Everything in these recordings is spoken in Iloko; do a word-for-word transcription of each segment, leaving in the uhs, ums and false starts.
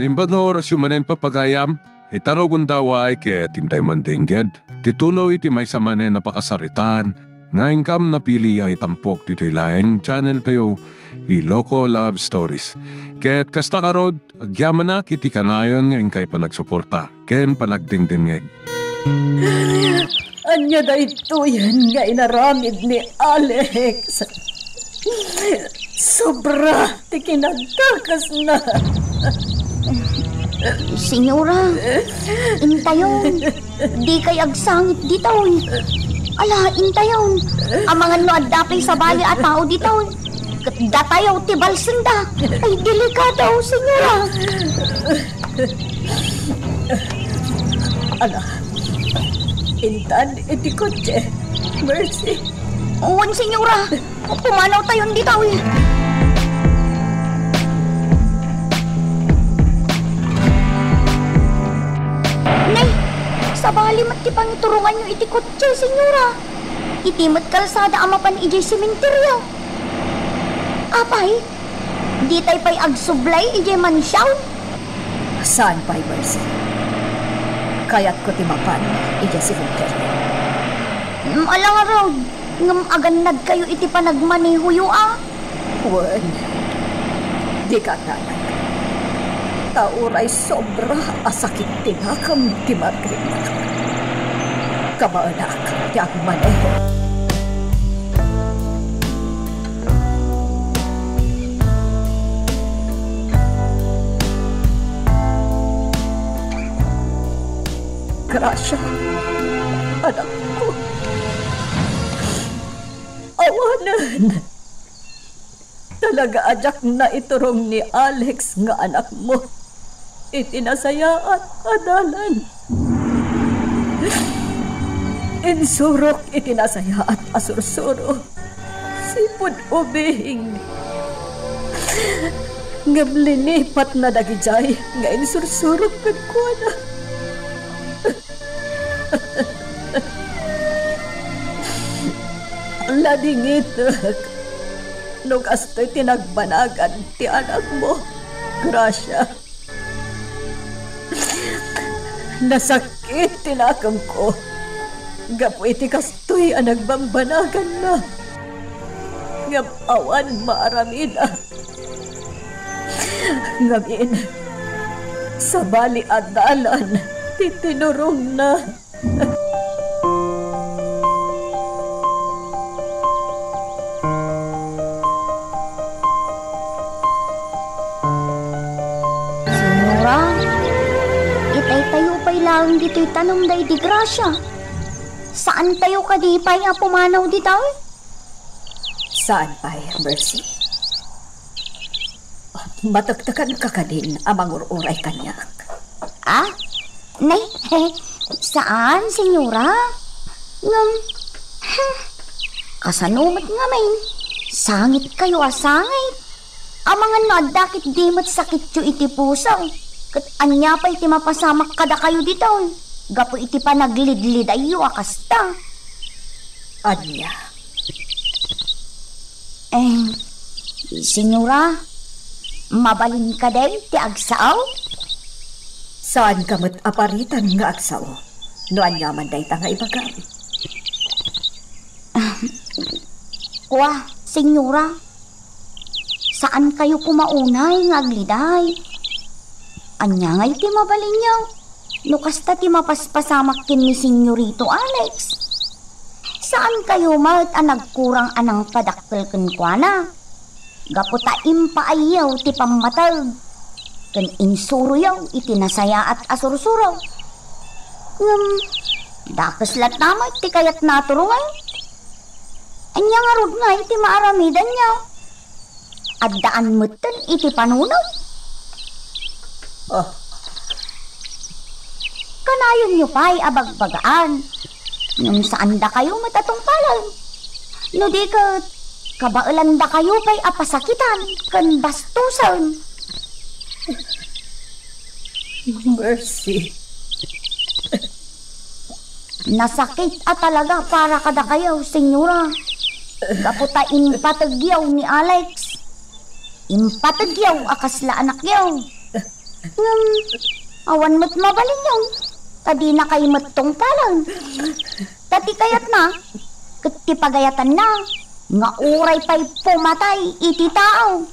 Naimbag nga orasyo manen, papagayam, ita rugonda, way ket intay man dengged ti tuloy ti maysa manen a pakasaritaan nga inkam napili a itampok ditoy laeng channel tayo, Iloko Love Stories. Ket kasta ngarud, agyamanak iti kanayon nga inkay panagsuporta ken panagdengdengngeg. Ania daytoyen nga inaramid ni Alex? Sobra ti kinadakesna. Senyora, intayon. Dikay agsangit ditoy. Ala, intayon. Amangan no adda pay sabali a tao ditoy. Ket datayo ti balsenda. Ay, delikado, senyora. Ala, intan iti kotse. Mercy. Wen, senyora. Pumanawtayon ditoy. Nay, sabali met ti pangituronganyo iti kotse, senyora. Iti met kalsada a mapan idiay sementerio. Apay, ditay pay agsublay idiay mansion? Saan pay, Mercy. Kayatko ti mapan idiay sementerio. Mm, ala ngarud, ngem agannadkayo iti panagmanehoyo a? Wen, dika agdanag. Ta uray sobra a sakit ti nakem ti Margaret. Kabaenak ti agmaneho. Gracia, anakko. Awanen. Talaga a diak naiturong ni Alex nga anakmo iti nasayaat a dalan. Insurok iti nasayaat a sursuro. Sipud ubing. Ngem linipatna dagidiay nga insursurok kenkuana. Ladingitek no kastoy ti nagbanagan ti anakmo, Gracia. Nasakit ti nakemko gapu iti kastoy a nagbambanaganna. Ngem awan maaramida. Ngamin, sabali a dalan ti tinurongna. Senyora, itaytayo pay laeng ditoy tanem da idi Gracia. Saantayo kadi pay a pumanaw ditoy? Saan pay, Mercy? Matektekanka kadin a mangur-uray kaniak? Ah? Nay, saan, senyora. Ngem, hmm, kasano met ngamin? Sangitkayo a sangit. Amangan no adda ketdi met sakityo iti puso. Ket ania pay ti mapasamak kadakayo ditoy gapu iti panaglidlidayyo a kasta? Ania? Eh, senyora, mabalin kadi ti agsao? Saanka met a paritan nga agsao no aniaman dayta nga ibagam. Ah, kua, senyora, saankayo koma unay nga agliday. Ania ngay ti mabalinyo no kasta ti mapaspasamak ken ni Senyorito Alex? Saankayo met a nagkurang a nangpadakkel kenkuana gapu ta impaayyo ti pammateg ken insuroyo iti nasayaat a sursuro. Ngem, dakes latta met ti kayatna a turongen. Ania ngarud ngay ti maaramidanyo? Addaan metten iti panunot. Ah. Kanayonyo pay a bagbagaan, ngem saandakayo met a tungpalen. No di ket, kabaelandakayo pay a pasakitan ken bastosen. Mercy. Nasakit a talaga para kadakayo, senyora. Gapu ta impategyo ni Alex. Impategyo a kasla anakyo. Ngem, awan met mabalinyon, ta dinakay met tungpalen. Ta ti kayatna, ket ti pagayatanna, nga uray pay pumatay iti tao.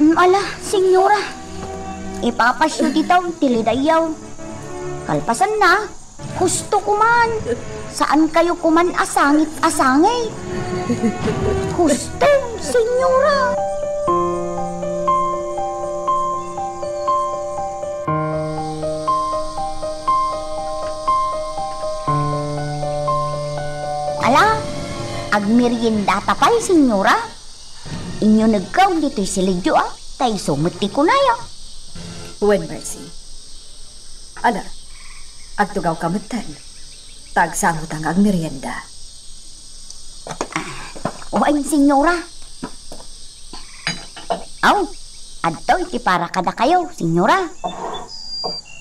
Mm, ala, Senyora, ipapasyo ti tao ti lidayyaw. Kalpasanna, husto koman. Saan kayo koman a sangit a sangit. Husto, Senyora. Ala, agmeriendata pay, Senyora? Inyunegko ditoy silidyo, a, ta isu met ti kunaya. Wen, Mercy. Ala, agtugawka metten. Ta agsangota nga agmerienda. Wen, Senyora. Aw, adtoy ti para kadakayo, Senyora.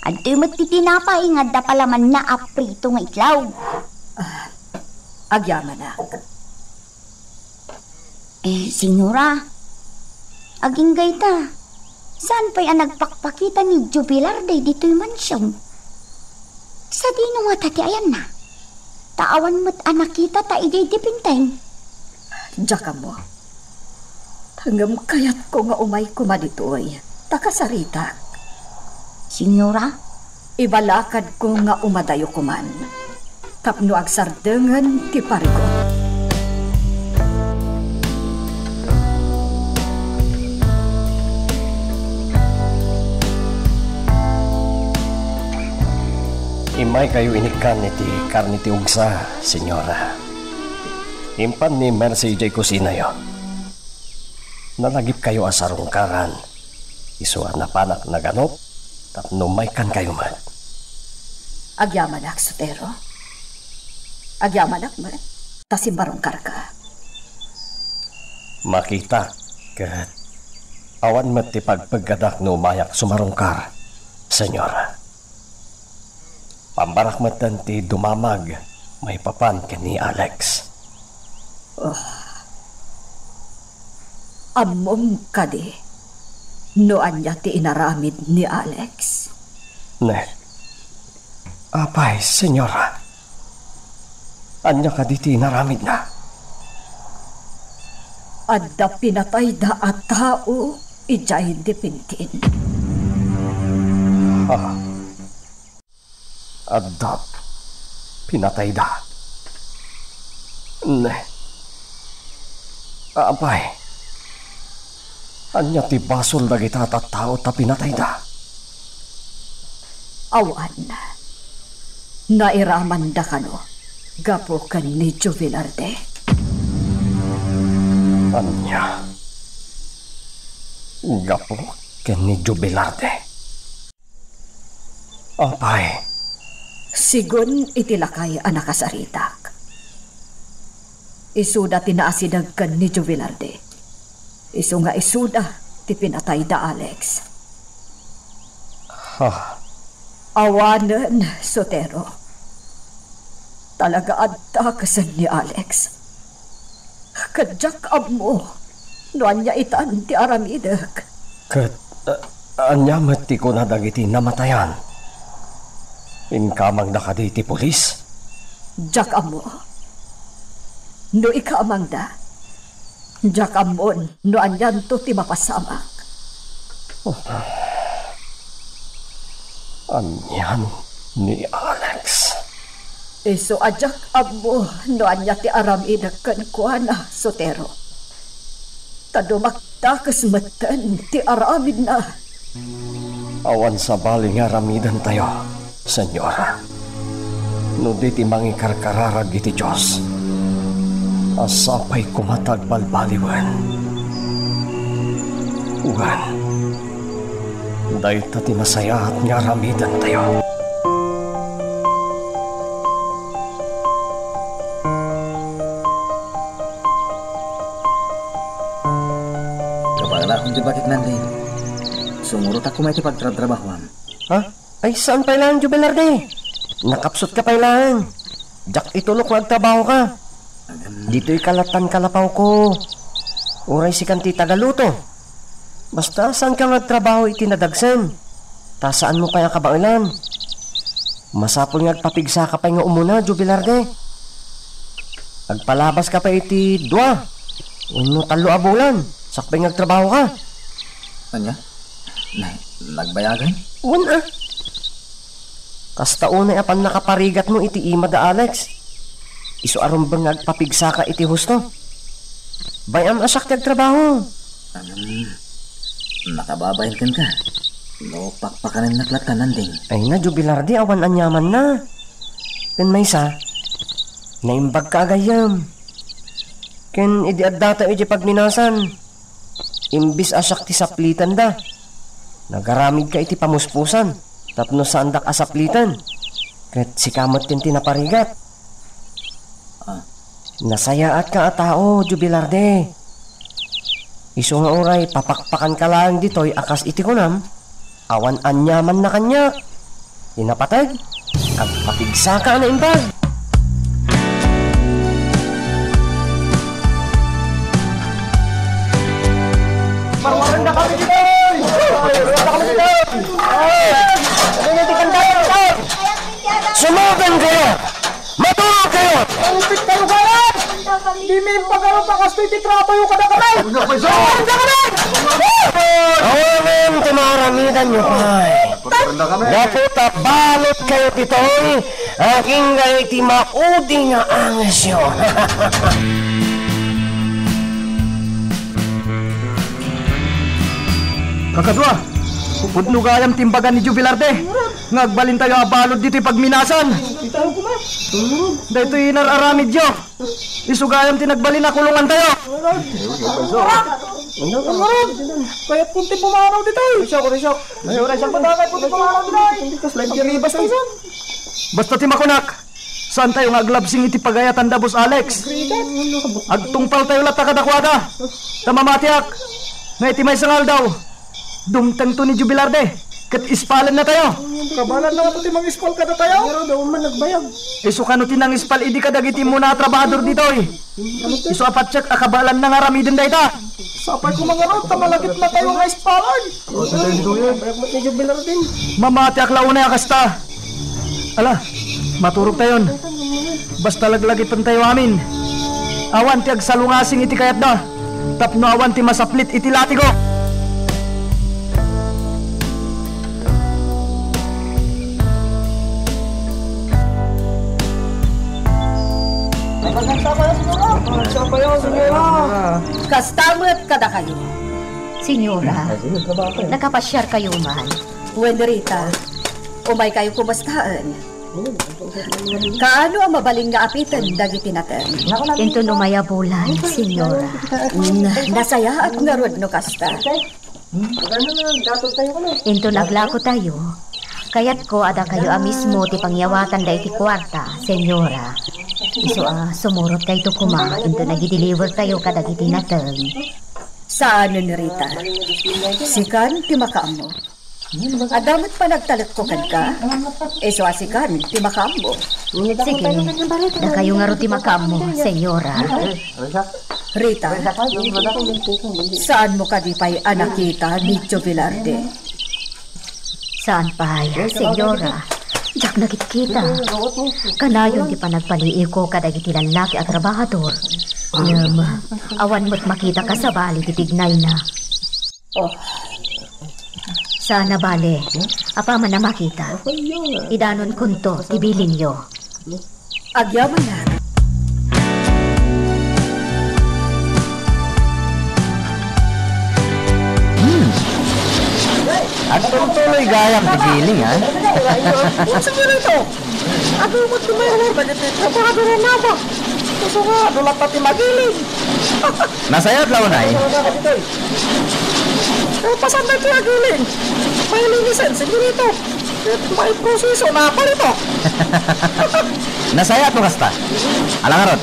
Adtoy met ti tinapay nga adda palamanna a prito nga itlog. Ah, agyamanak. Eh, Senyora, agingga ita, saan pay a nagpakpakita ni Jubilar daytoy mansion? Sadino ngata ti ayanna? Ta awan met a nakitata idiay dipinting. Diak ammo. Ngem kayatko nga umay koma ditoy, ta kasaritak. Senyora? Ibalakadko nga umadayo koman tapno agsardengen ti parigo. Immaykayo inikkan iti karne ti ugsa, Senyora. Impan ni Mercy idiay kusinayo. Nalagipkayo a sarungkaran, isu a napanak naganup tapno maikkankayo met. Agyamanak, Sotero. Agyamanak met, ta simmarungkarka. Makitak, ket awan met ti pagpeggadak no umayak sumarungkar, Senyora. Pambarak metten ti dumamag maipapan ken ni Alex. Oh. Ammom kadi no ania ti inaramid ni Alex? Ne. Apay, Senyora. Ania kadi ti inaramidna? Adda pinatayda a tao idiay dipintin. Ha? Adda pinatayda. Ne. Apay, ania ti basol dagita a tattao ta pinatayda? Awan. Nairamanda kano gapu ken ni Jubilarde. Ania? Gapu ken ni Jubilarde? Apay. Sigun iti lakay a nakasaritak. Isuda ti naasideg ken ni Jubilarde. Isu nga isuda ti pinatay da Alex. Ha? Awanen, Sotero. Talaga adda kesen ni Alex. Ket diak ammo no ania itan ti aramidek. Ket, a-, ania met ti kuna dagiti namatayan? Inkamangda kadi iti pulis? Diak ammo. No ikamangda, diak ammon no anianto ti mapasamak. Anian ni Alex? Isu a diak ammo no ania ti aramidek kenkuana, Sotero. Ta dumakdakes metten ti aramidna. Awan sabali nga aramidentayo, Senyora. No di ti mangikarkararag iti Dios, a sapay koma ta agbalbaliwen. Wen, dayta ti nasayaat nga aramidentayo. Kabaelakon ti bakit, Nandin. Sumurotak koma iti pagtratrabahoam. Ha? Ay, saan pay laeng, Jubilarde? Nakapsutka pay laeng. Diak itulok nga agtrabahoka. Agam- Ditoy kalatan kalapawko. Uray sikan ti tagaluto. Basta saanka nga agtrabaho iti nadagsen, ta saanmo pay a kabaelan. Masapul nga agpapigsaka pay nga umuna, Jubilarde. Agpalabaska pay iti dua wenno tallo a bulan, sakbay nga agtrabahoka. Ania? Na-, nagbayagan? Wen a. Kasta unay a pannakaparigatmo iti ima da Alex. Isu a rumbeng nga agpapigsaka iti husto. Bay-am a siak ti agtrabaho. Ngem, makababain kenka no pakpakanennak latta, Nanding. Ay na, Jubilarde, awan aniamanna. Ken maysa, naimbagka a gayyem. Ken idi addatayo idiay pagminasan, imbes a siak ti saplitenda, nagaramidka iti pamuspusan tapno saandak a sapliten, ket sika metten ti naparigat. Ah. Nasayaatka a tao, Jubilarde. Isu nga uray papakpakanka laeng ditoy a kas iti kunam, awan aniamanna kaniak. Ti napateg, agpapigsaka a naimbag. Marmarenda kami ditoy! Marmarenda kami ditoy! Ay! Ano yung tikang tayo ditoy? Sumudan kayo! Maturog kayo! Malupit kayo, galan! Di mi impagarup a kastoy ti trabaho kadakami! Marmarenda kami! Awanen ti maaramidanyo pay. Gapu ta balud kayo ditoy, agingga iti maudi nga angesyo. Kakadua, pudno gayam ti imbaga ni Jubilarde nga agbalintayo a balud ditoy pagminasan. Daytoy inar-aramidyo. Isu gayam ti nagbalin a kulongantayo. Ngarud, kayatko ti pumanaw ditoy. Risok, risok. Ay, risok. Madakay ko ti pumanaw ditoy. Kas live yan. Agribas tayo. Basta ti makunak, saantayo nga aglabsing iti pagayatan da Boss Alex. Agtungpaltayo latta kadakuada. Ta mamatiak nga iti maysa nga aldaw, dumtengto ni Jubilarde ket ispalennatayo. Kabaelanna nga ti mangispal kadatayo. Pero daw man nagbayag. Isu kano ti nangispal idi kadagiti immuna a trabahador ditoy. Isu a patiek a kabaelanna nga aramiden dayta. Sapay koma ngarud ta malagipnatayo nga ispalen. Bayag met ni Jubilarde. Mamatiak la unay a kasta. Ala, maturogtayon. Basta laglagipentayo amin. Awan ti agsalungasing iti kayatda, tapno awan ti masaplit iti latigo. Sapayan, senyora. Sapayan, senyora. Kasta met kadakayo. Senyora, nakapasiar kayo man? Wen, Rita, umay kayo kumustaen. Kaano a mabalin nga apiten dagiti nateng? Inton umay a bulan, senyora. Mm, nasayaat ngarud no kasta. Inton aglakotayo, kayatko a dakayo a mismo ti pangyawatanda iti kuarta, senyora. Isu a sumurot kayto koma inton agi-deliver tayo kadagiti nateng. Saanen, Rita. Sikan ti makaammo. Adda met panagtalekko kenka. Isu a sikan ti makaammo. Sige, dakayo ngarud ti makaammo, senyora. Rita, saanmo kadi pay a nakita ni Tio Velarde? Saan pay, senyora. Diak nakitkita. Kanayon ti panagpaliiwko kadagiti lallaki a trabahador. Ngem, awan met makita kasabali ti tignayna. Oh. Saan a bale, apaman a makita, idanonkonto ti bilinyo. Agyamanak. Hmm. Agtuloy gayam ti biling, ha? Unsa nga ito? Adu met ti mayor dagiti trabahador a naba. Isu nga, adu latta ti magiling. Nasayaat la unay. Kalpasan daytoy a giling, mailinisen, senyoritom. Ket maiproseso, napalito. Nasayaat no kasta. Ala ngarud,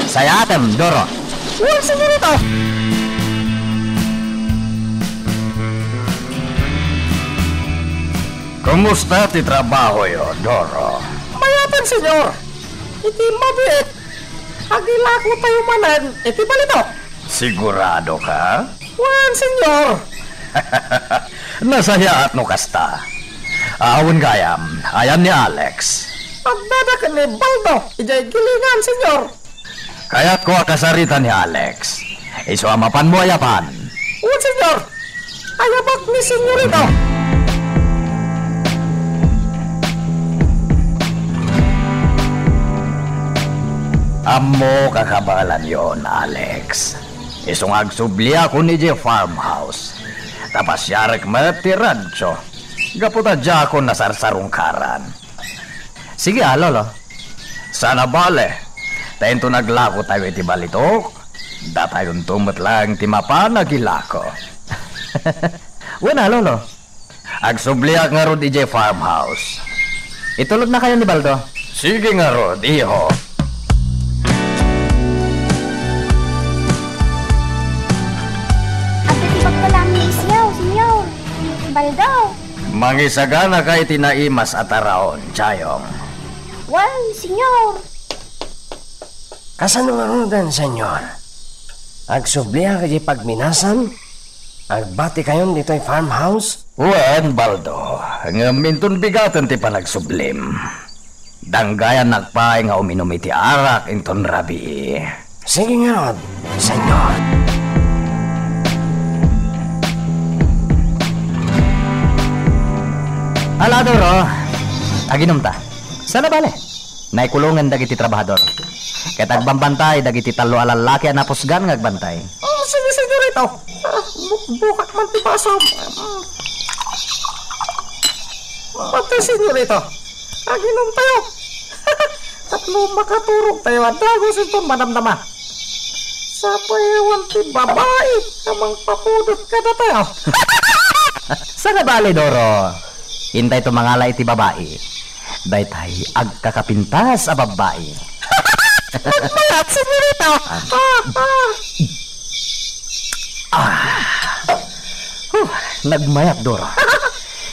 sayaatem, Doro. Wen, senyorito. Kumusta ti trabahoyo, Doro? Mayaten, senyor. Iti mabiit, agilakotayo manen iti balito. Sigurado ka? Wen, senyor. Nasayaat no kasta. Awan gayam, ayan ni Alex. Agdada ken ni Baldo, idiay gilingan, senyor. Kayatko a kasarita ni Alex. Isu a mapanmo a yaban. Wen, senyor. Ayabak ni senyorito. Ammok a kabaelanyon, Alex. Isu nga agsubliakon idiay farmhouse. Ta pasiarek met ti rancho. Gapu ta diakon nasarsarungkaran. Sige a, Lolo. Saan a bale. Ta inton aglakotayo iti balitok, datayonto met laeng ti mapan agilako. Wen a, Lolo. Agsubliak ngarud idiay farmhouse. Itulodnakayo ni Baldo. Sige ngarud, iho. Adda ti bakto laeng nga isiaw, senyor. Baldo. Mangisaganaka iti naimas a taraon, Chayong. Wen, senyor. Kasano ngaruden, senyor? Agsubliak iti pagminasan? Agbatikayon ditoy farmhouse? Wen, Baldo, ngem inton bigaten ti panagsublim. Danggayannak pay nga uminum iti arak inton rabii. Sige ngarud, senyor. Ala, Doro, aginumta. Saan a bale. Naikulongen dagiti trabahador. Ket agbambantay dagiti tallo a lallaki a napusgan nga agbantay. Oh, sige, senyorito. Ah, bukbukak man ti basam. Mm. Matay, senyorito. Aginumtayo. Tapno makaturogtayo a dagus inton madamdama. Sapay awan ti babai a mangpapudot kadatayo. Saan a bale, Doro. Intay to mangala iti babai. Daytay agkakapintas a babbai. Nagmayat, senyorito. Ah, ah. Ah. Huh, nagmayat, Doro.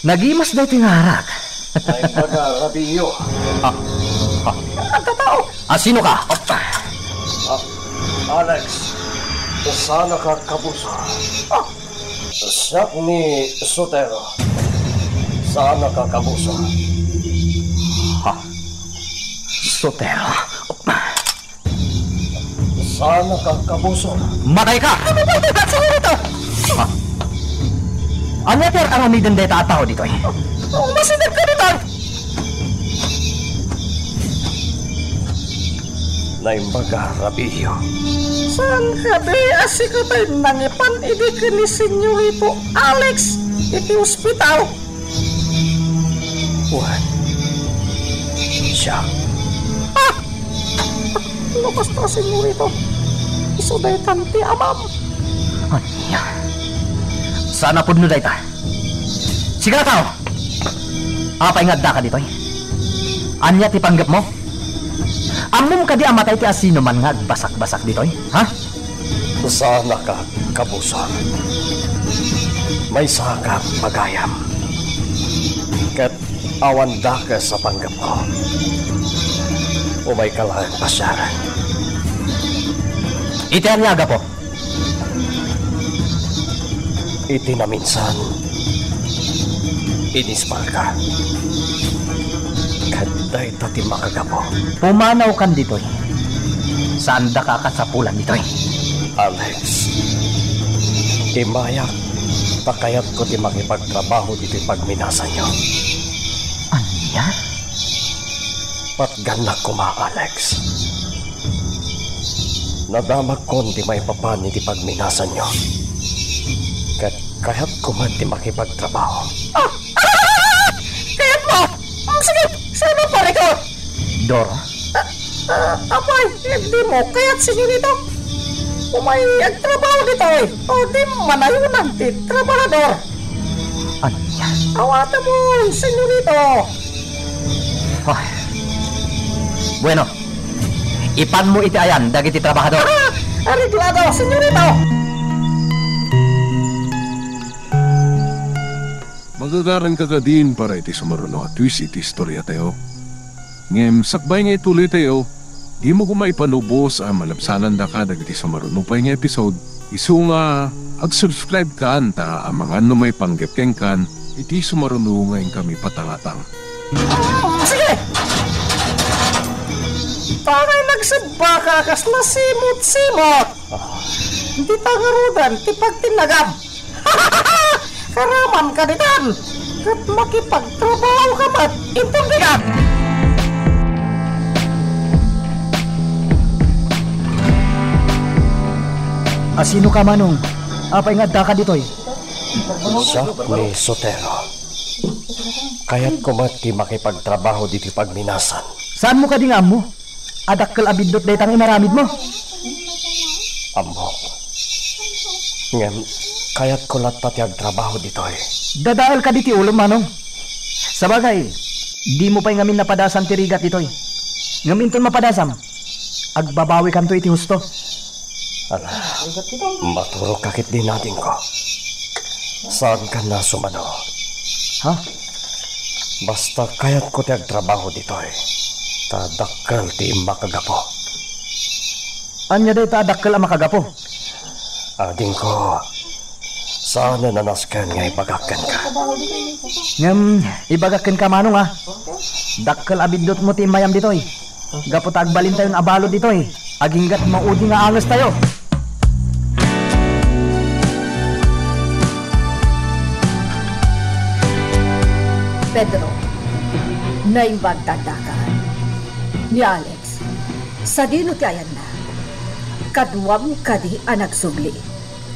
Nagimas daytoy nga arak. Naimbag a rabiiyo. Ah, ah. Nagtatao. Ah, sino ka? Ah, Alex, saanaka kabusa? Ah, siak ni Sotero. Saanaka kabusa? Ha? Sotero? Saanaka kabusa? Matay ka! Ano ba ito? Sino ito? Ha? Ania ti ar-aramiden dayta a tao ditoy? Oh, masideg ka ditoy! Naimbag a rabiiyo. Saan kadi a sika tay nangipan idi ken ni Senyorito Alex iti ospital? Wen, siak. Ah! No kasta, Senyorito, isu daytan ti amam. Ania? Saan a pudno dayta? Sika a tao! Apay nga addaka ditoy? Ania ti panggepmo? Ammom kadi a matay ti asinoman nga agbasakbasak ditoy, ha? Saanaka kabusa. Maysaka pagayam. Ket awan dakes a panggepko. Umayka laeng pasiar. Iti ania a gapu? Iti naminsan, inisbalka. Ket dayta ti makagapu. Pumanawkan ditoy. Saandaka a kasapulan ditoy. Alex, immayak ta kayatko ti makipagtrabaho ditoy pagminasanyo. Ania? Patgannak koma, Alex. Nadamagkon ti maipapan iti pagminasanyo. Ket kayatko met ti makipagtrabaho. Ah! Ah! Kayatmo? Mm, sige, saan a parikor? Doro? Ah, ah, apay, dimo kayat, senyorito? Umay agtrabaho ditoy, o di manayonan ti trabahador. Ania? Awatemon, senyorito. Ay. Bueno, ipanmo iti ayan dagiti trabahador. Ah, areglado, senyorito. Magagaranka kadin para iti sumaruno a twist iti istoriatayo. Ngem sakbay nga ituloytayo, Dimo koma ipanubos a malabsanandaka dagiti sumaruno pay nga episode, isu nga ag-subscribe kan ta amangan no maipanggep kenkan iti sumaruno nga inkami patangatang. Sige! Pangay nagsubba ka kasla simot-simot! Dita ngaruden ti pagtinnagam! Karaman ka ditan! Ket makipagtrabaho ka met inton bigat! A sino ka, Manong? Apay nga addaka ditoy? Siak ni Sotero. Kayatko met ti makipagtrabaho ditoy pagminasan. Saanmo kadi nga ammo a dakkel a biddut dayta nga inaramidmo? Ammok. Ngem kayatko latta ti agtrabaho ditoy. Dadael kadi ti ulom, Manong? Sabagay, dimo pay ngamin napadasam ti rigat ditoy. Ngem inton mapadasam, agbabawikanto iti husto. Ala, maturogka ketdi, adingko. Saankan a sumano. Ha? Basta kayatko ti agtrabaho ditoy, ta dakkel ti makagapu. Ania dayta a dakkel a makagapu? Adingko, saanen a nasken nga ibagak kenka. Ngem, ibagak kenka, Manong, a, dakkel a biddutmo ti immayam ditoy. Gapu ta agbalintayon a balud ditoy, aginggat maudi nga angestayo. Pedro, naimbag ta addaka. Ni Alex, sadino ti ayanna? Kaduam kadi a nagsubli?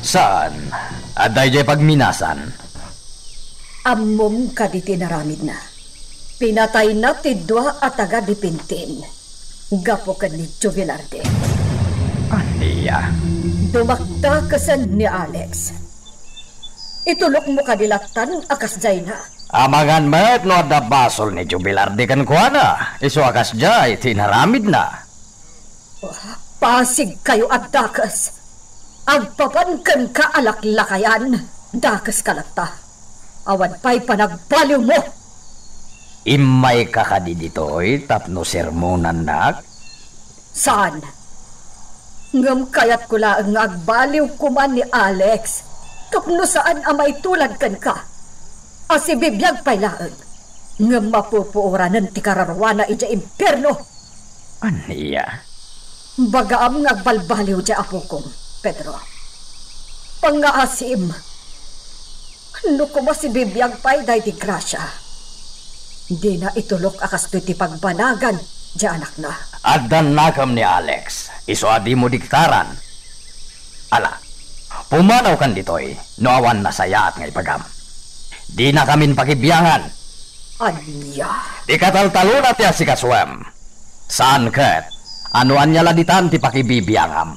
Saan. Adda idiay pagminasan. Ammom kadi ti inaramidna? Pinatayna ti dua a taga-Dipintin gapu ken ni Jovelarde. Ania? Dumakdakesen ni Alex. Itulokmo kadi lattan a kasdiayna? Amangan met no adda basol ni Jovelarde kenkuana, isu a kasdiay ti inaramidna. Pasigkayo a dakes. Agpapan kenka a laklakayan, dakeska latta. Awan pay panagbaliwmo. Immayka kadi ditoy tapno sermonannak? Saan. Ngem kayatko laeng nga agbaliw koma ni Alex tapno saan a maitulad kenka. A sibibiag pay laeng, ngem mapupuoranen ti kararuana idiay impierno. Ania? Bagaam nga agbalbaliw diay apokon, Pedro. Pangngaasim, no koma sibibiag pay daydi Gracia, dina itulok a kastoy ti pagbanagan diay anakna. Adda annakem ni Alex, isu a dimo diktaran. Ala, pumanawkan ditoy no awan nasayaat nga ibagam. Dinakamin pakibiangan. Ania? Ikataltalona ti asikasuem. Saan ket a no ania la ditan ti pakibibiangam.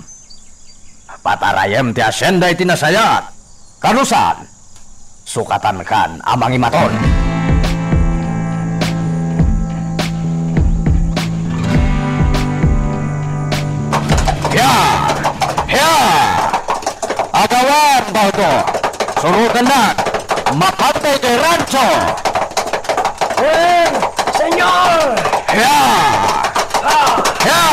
Patarayem ti asienda iti nasayaat. Kano saan? Sukatankan a mangimaton. Hia! Hia! Agawan, Baldo! Surotennak! Mapantay kay rancho! Wen, Senyor! Hia! Hia!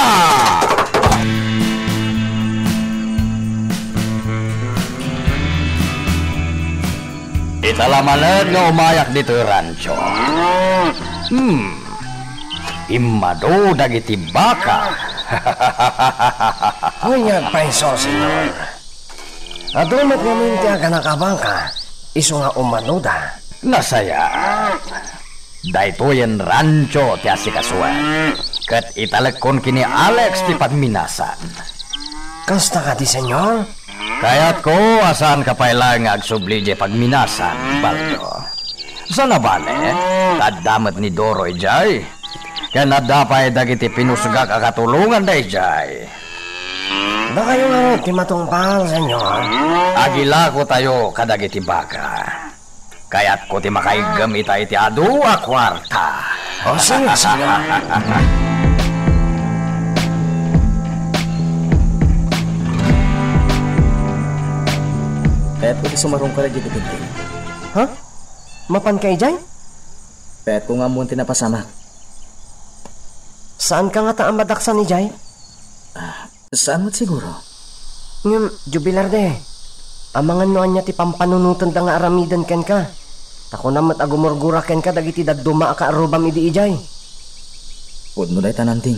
Ita la manen nga umayak ditoy rancho. Hmm. Immadu dagiti baka. Ania pay isu, Senyor? Adu met ngamin ti aganak a baka, isu nga ummanuda. Nasayaat. Daytoyen rancho ti asikasuem, ket italekkon ken ni Alex ti pagminasan. Kasta kadi, Senyor? Kayatko a saanka pay laeng nga agsubli idiay pagminasan, Baldo. Saan a bale, adda met ni Doro idiay, ken adda pay dagiti pinusgak a katulonganda idiay. Dakayo ngarud ti matungpal, Senyor. Agilakotayo kadagiti baka. Kayatko ti makaiggem ita iti adu a kuarta. O, sige, sige. Kayatko ti sumarungka idiay Dipintin. Ha? Mapanka idiay? Kayatko nga ammon ti napasamak. Saanka ngata a madaksan idiay? Ah, saan met siguro? Ngem, Jubilar de, amangan no ania ti pampanunotenda nga aramiden kenka. Ta kunam met a gumurgura kenka dagiti dadduma a kaarrubam idi idiay. Pudno dayta, Nanding.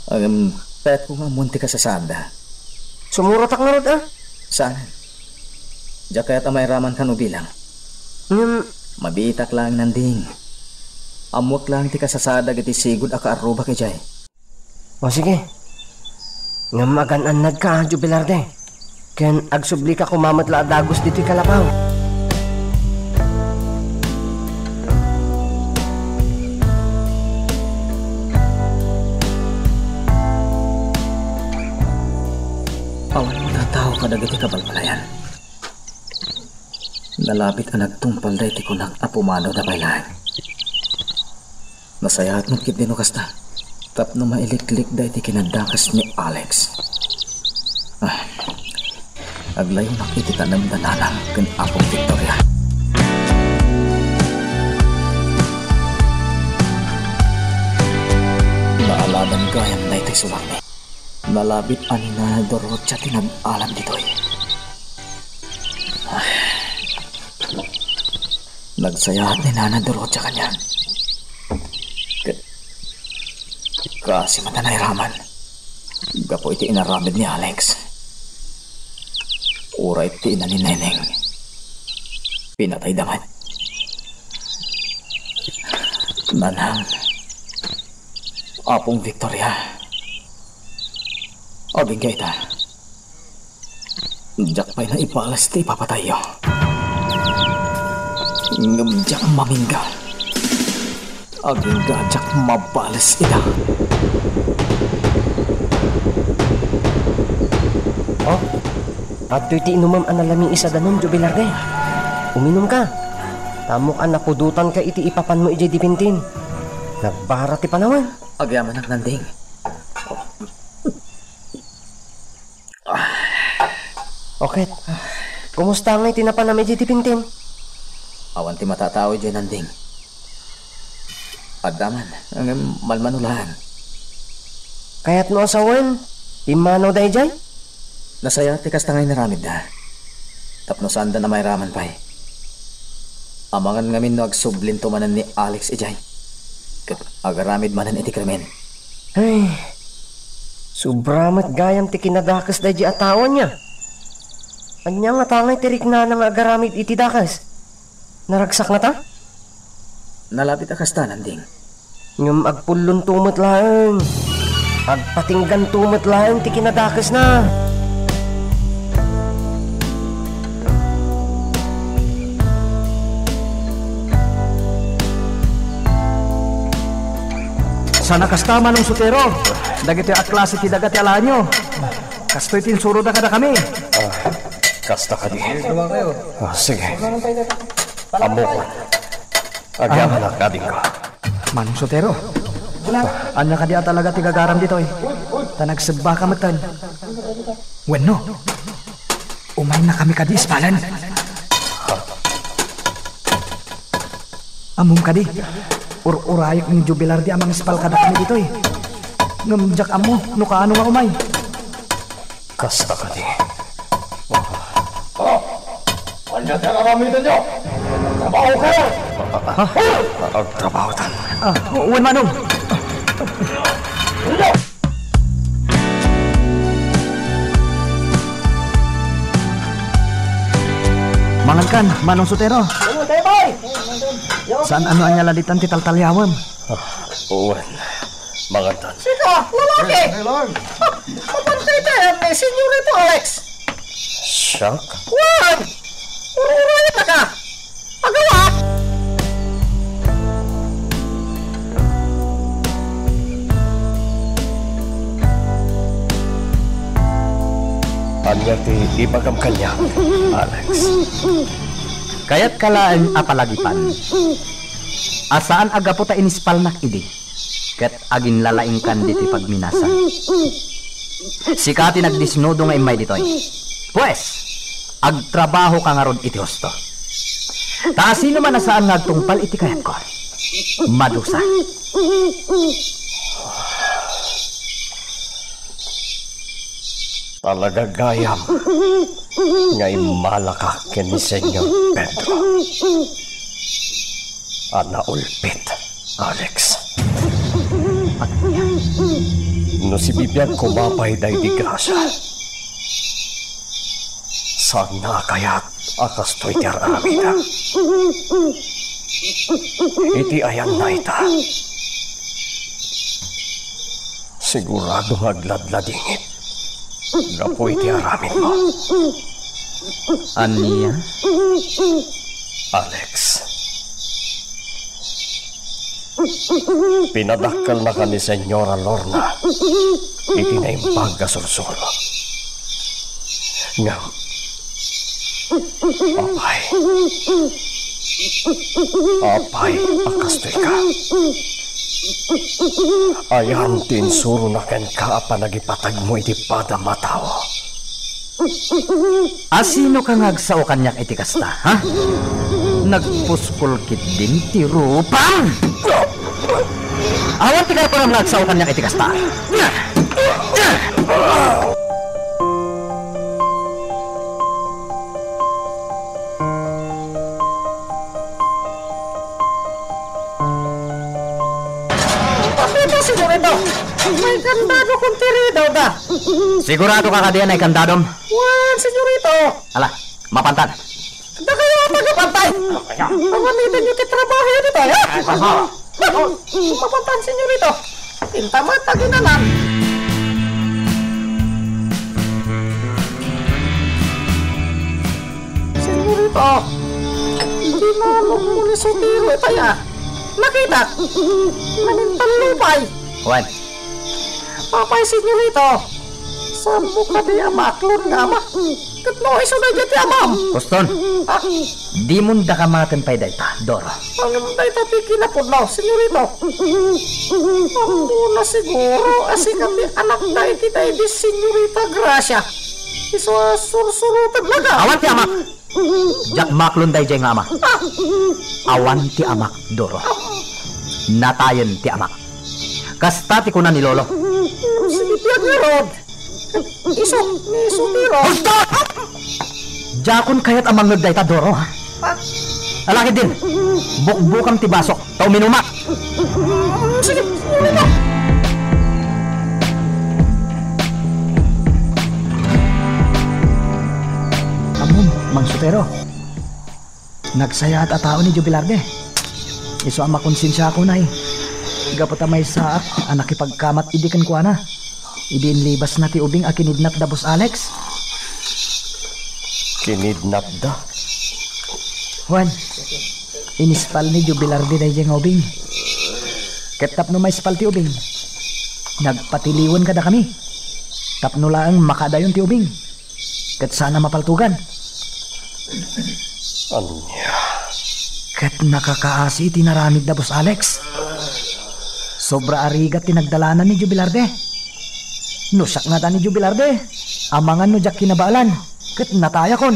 Ngem, kayatko nga ammoen ti kasasaadda. Sumurotak ngarud, a? Saan? Diak kayat a mairamankan o bilang. Ngem, mabiitak laeng, Nanding. Ammoek laeng ti kasasaad dagiti sigud a kaarrubak idiay. O sige. Ngem agan-annadka, a, Jubilar de. Ken agsublika koma met la a dagus ditoy kalapaw. Awan matataw kadagiti kabalbalayan. Nalabit a nagtungpal daytoy kunak a pumadawda pay laeng. Nasayaat met ketdi no kasta, tapno mailiklikda iti kinadakes ni Alex. Ah, aglayonak iti tanem da Nanang ken Apong Victoria. Naaladan gayam daytoy sulakmi. Nalabit a ni Nana Dorotia ti nag-alam ditoy. Ah. Nagsayaat ni Nana Dorotia kaniak. Ka-, kaasi met a nairaman gapu iti inaramid ni Alex. Uray ti ina ni Neneng, pinatayda met. Nanang, Apong Victoria, agingga ita. Diak pay naibales ti ipapatayyo. Ngem diak mamingga. Agingga diak mabales ida. Oh, adtoy ti inumem a nalamiis a danum, Jubilar de. Uminumka. Ta ammok a napudotanka iti ipapanmo idiay dipintin. Nagbara ti panawen. Agyamanak, Nanding. O ket, kumusta ngay ti napanam idiay dipintin? Awan ti matatao idiay, Nanding. Adda man, ngem malmano laeng. Kayatmo a sawen, pimmanawda idiay? Nasayaat ti kasta nga inaramidda. Tapno saanda a mairaman pay. Amangan ngamin no agsublinto manen ni Alex idiay. Ket agaramid manen iti krimen. Ay, sobra met gayam ti kinadakes daydi a tao ania. Ania ngata ngay ti riknana nga agaramid iti dakes? Naragsak ngata? Nalabit a kasta, Nanding. Ngem agpullonto met laeng. Agpatingganto met laeng ti kinadakesna. Sana kasta, Manong Sotero, dagitoy a klase ti daga ti alaenyo. Kastoy ti insuroda kadakami. Ah, kasta kadi. Ah, sige. Ammokon. Agyamanak, adingko. Manong Sotero, ania kadi a talaga ti gagaram ditoy? Ta nagsebbaka metten. Wenno, umaynakami kadi ispalen. Ammom kadi, ur-urayek ni Jubilar di a mangispal kadakami ditoy. Ngem diak ammo no kaano nga umay. Kasta kadi. Ah, ania ti aramidennyo? Trabaho kayo! Ha? Agtrabaho tan. Ah, wen, Manong. Mangankan, Manong Sotero. Ano, tayo, boy? Saan ano anya laditan ti taltaliawem? Ah, wen. Mangantan. Sika, lalaki! Hey, hey, Lord. Mapantay tayo ni Senyorito Alex. Siak? Wan! Ur-urayan na ka! Agawa! Ania ti ibagam kaniak, Alex? Kayatka laeng a palagipan a saan a gapu ta inispalnak idi ket aginlalaingkan ditoy pagminasan. Sika ti nagdisnudo nga immay ditoy. Pues, agtrabahoka ngarud iti husto. Ta asino man a saan nga agtungpal iti kayatko, madusa. Talaga gayam nga immalaka ken ni Senyor Pedro a naulpit, Alex. No sibibiag koma pay daydi grasia, saanna a kayat a kastoy ti ar-aramida. Iti ayanna ita, sigurado nga agladladingit gapu iti aramidmo. Ania? Alex, pinadakkelnaka ni Senyora Lorna iti naimbag a sursuro. Ngem, apay, apay a kastoyka? Ayan ti insurona kenka a panagipategmo iti padam a tao. Asinoka nga agsao kaniak iti kasta, ha? Nagpuskol ketdin ti rupam! Awan ti karaparam nga agsao kaniak iti kasta. Pakita, senyorito. May kandado kon ti ridaw da. Sigurado ka kadi a naikandadom? Wen, senyorito. Ala, mapantan. Dakayo a tagapantay. Aramiden yo ti trabaho yo ditoy, ha? Mapantan, senyorito. Inta met aginanan. Senyorito, dinalogmo ni Sotero itay a. Nakitak. Namintalupay. Wen. Apay, senyorito? Saanmo kadi a maaklon nga ama? Ket no isu daydiay ti amam? Poston, ah, dimon daka maten pay dayta, Doro. Ngem dayta ti kinapudno, senyorito. Ammona siguro a sika ti anakda iti daydi senyorita Gracia. Isu a sursurotennak. Awan ti amak. Diak maaklon daydiay nga ama. Awan ti amak, Doro. Natayen ti amak. Kasta ti kuna ni Lolo. Sige, biag ngarud. Isu, ni Sotero. Husto! Diakon kayat a mangngeg dayta, Doro, ha? Ah. Ala ketdin, bukbukam ti basok, ta uminumak. Mm, sige, sige na. Ammom, Mang Sotero. Nagsayaat a tao ni Joe Velarde. Isu a makonsensiakon, ay, gapu ta maysaak a nakipagkamat idi kenkuana, idi inlibasna ti ubing a kinidnap da Boss Alex. Kinidnap da? Wen, inispal ni Joe Velarde daydiay nga ubing. Ket tapno maispal ti ubing, nagpatiliwen kadakami tapno laeng makadayon ti ubing. Ket saan a mapaltogan. Ania? Ket nakakaasi ti naramid da Boss Alex. Sobra a rigat ti nagdalanan ni Joe Velarde. No siak ngata ni Joe Velarde, amangan no diak kinabaelan, ket natayakon.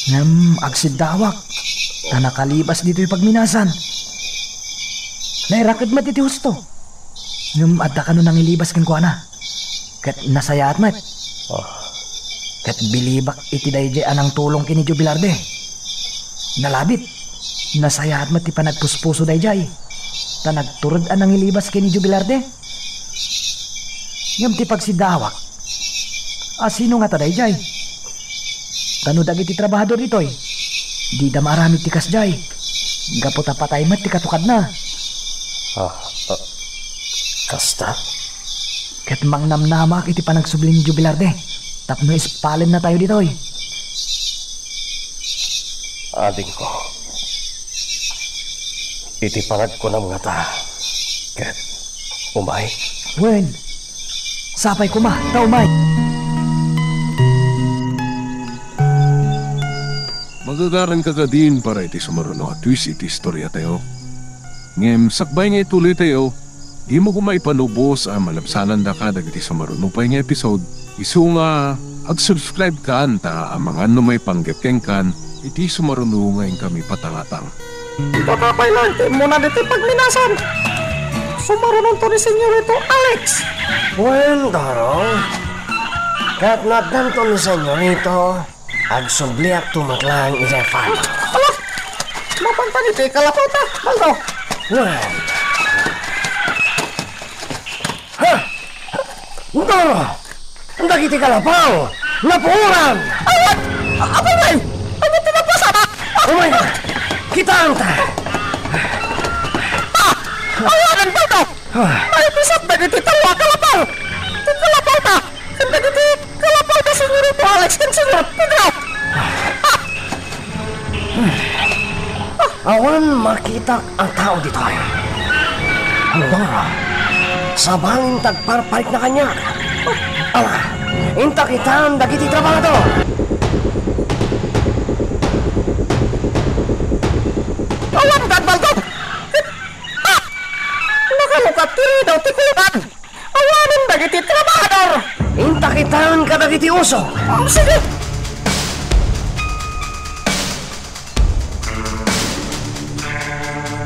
Ngem agsiddawak, ta nakalibas ditoy pagminasan. Nairaked met iti husto. Ngem adda kano nangilibas kenkuana. Ket nasayaat met. Ah. Ket bilibak iti daydiay a nangtulong ken ni Joe Velarde. Nalabit. Nasayaat met ti panagpuspuso daydiay. Ta nagtured a nangilibas ken ni Joe Velarde. Ngem ti pagsiddawak, asino ngata daydiay? Ta no dagiti trabahador ditoy, dida maaramid ti kasdiay. Gapu ta patay met ti katukadna. Ah, ah, kasta? Ket mangnamnamaak iti panagsubli ni Joe Velarde tapno ispalennatayo ditoy. Adingko, iti panagkunam ngata, ket umay? Wen, sapay koma, ta umay. Magagaranka kadin para iti sumaruno a twist iti istoriatayo. Ngem sakbay nga ituloytayo, dimo koma ipanubos a malabsanandaka dagiti sumaruno pay nga episode, isu nga ag-subscribe kan ta amangan no maipanggep kenkan iti sumaruno nga inkami patangatang. Baka pay laeng ti immuna ditoy pagminasan. Sumarunonto ni Senyorito Alex. Wen, Doro. Ket no addanto ni Senyorito, agsubliakto met laeng idiay farm. Ala! Mapan dagiti kalapawta, Baldo. Wen. Ha? Doro! Dagiti kalapaw! Napuoran! Awan! Apay ngay! Ania ti napasama? Oh my God! Kitaenta! Ah! Awanen, Baldo! Ah. Maipisat dagiti tallo a kalapaw! Ti kalapawta! Ken dagiti kalapaw da Senyorito Alex ken Senyor Pedro! Ah! Awan makitak a tao ditoy. Doro, sabali ta agparparikna kaniak. Ala, inta kitam dagiti trabahador. Awan, Don Baldo! Ah! Nakalukat ti ridaw ti kulan! Awanen dagiti trabahador! Inta kitam kadagiti usok. Ah, sige.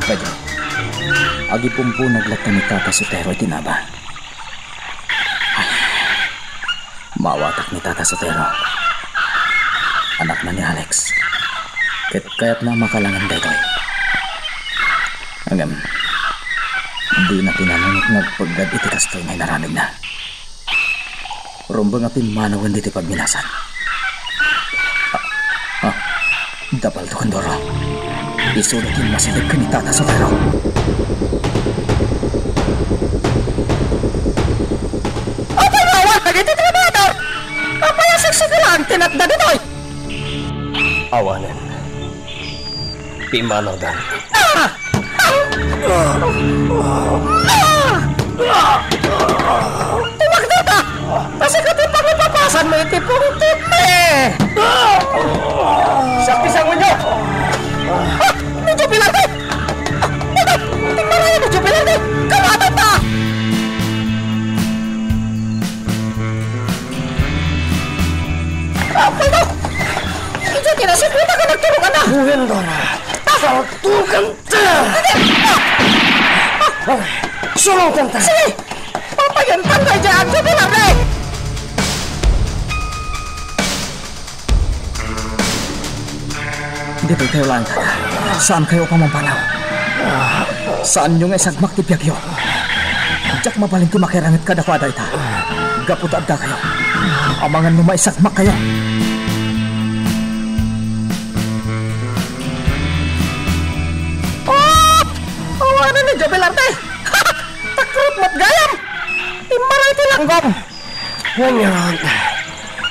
Pedro, agipumpunag latta ni Tata Sotero iti naba. Ay, maawatak ni Tata Sotero. Anakna ni Alex. Ket kayatna a makalangen daytoy. Ngem, dina pinanunot nga agpeggad iti kastoy nga inaramidna. Rumbeng a pimmanawen ditoy pagminasan. Ah, ah, da Baldo ken Doro. Isuda ti masideg ken ni Tata Sotero. Apay nga awan dagiti trabahador? Apay a siksika laeng ti natda ditoy? Awanen. Pimmanawdan. Ah! Ah! Ah! Tumakderka! Kasika ti pangipapasanmo iti pungtotmi! Siak ti sangoenyo! Ah! Ni Joe Velarde! Ah! Tingmarayo ni Joe Velarde! Kawatan ta! Apay ko! Idiay ti nasipita nga nagturugan na! Buhen, Dora! Saltukan ta! Surotan ta! Sige! Papayantan ka idiay, Joe Velarde! Ditoy kayo laeng, Tata. Saan kayo a pamampanaw. Saanyo nga isagmak ti biagyo. Diak mabalin ti makiranget kadakuada ita. Gapu ta adda kayo. Amangan no maisagmak kayo. Oh! Awanen ni Joe Velarde! Takrot met gayam! Immaray ti langgam! Ngem,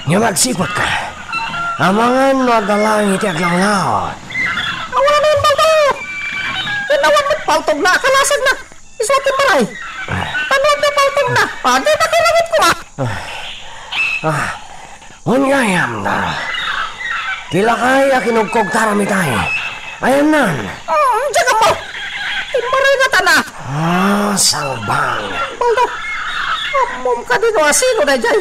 ngem agsiputka. Amangan no adda laeng iti aglawlaw. Awanen, Baldo! Ken awan met paltogna a kalasagna. Isu a timmaray. Tano adda paltogna? Adi, nakiranget koma. Ah, ah, wen gayam, Doro. Ti lakay a kinugkogtaram itay. Ayannan. Ah, diak ammo. Timmaray nga tana. Ah, salbang. Baldo, ammom kadi no asino daydiay?